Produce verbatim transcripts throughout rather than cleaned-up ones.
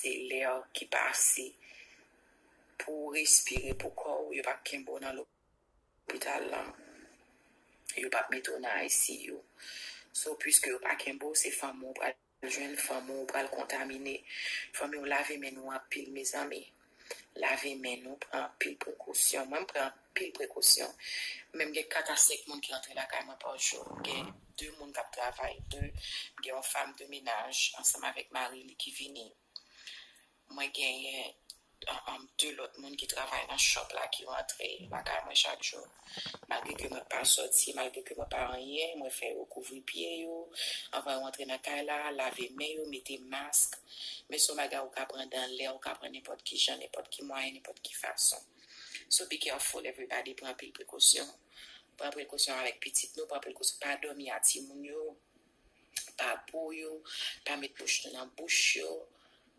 se lè ki pase pou w respire pou kò w, yo p ap kenbe w nan lopital lan, yo p ap mete w nan I C U. So, piske yo pa kenbe w, se fanmi w pral jwenn, fanmi w pral kontamine. Fanmi w, lave men nou anpil, mezanmi. Lave men nou, pran anpil prekosyon. Mwen, m pran anpil prekosyon. Menm gen kat a senk moun ki rantre lakay mwen pa jou. M gen de moun k ap travay, de, m gen yon fanm de menaj ansanm avèk mari li ki vini. Mwen genyen um, de lòt moun ki travay nan shop la ki rantre lakay mwen chak jou. Malgre ke mwen pa sòti, malgre ke mwen pa anyen, mwen fè yo kouvri pye yo. Anvan yo antre nan kay la, lave men yo, mete mask. Men se yon bagay ou ka pran dan lè, ou ka pran nenpòt ki jan, nenpòt ki mwayen, nenpòt ki fason. So be careful, everybody, pran anpil prekosyon. Pran prekosyon avèk pitit nou, pran prekosyon, pa dòmi a timoun yo, pa po yo, pa met bouch nou nan bouch yo.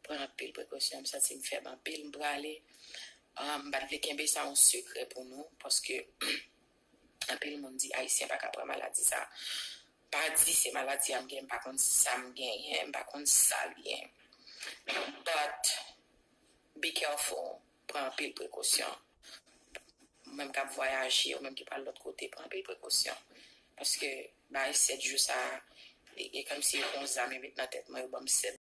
Pran anpil prekosyon, m santi m fèb anpil, m prale. Um, m pa t vle kenbe sa yon sekrè pou nou, paske anpil moun di Ayisyen pa ka pran maladi sa. Pa di se maladi a m gen, m pa konn sa m genyen, m pa konn sa l ye. But be careful, pran anpil prekosyon. Ou menm k ap vwayaje, ou menm ki pral lòt kote, pran anpil prekosyon. Paske bay sèt jou sa, e, e kòmsi yon zam yo met nan tèt mwen, yo ban m sèt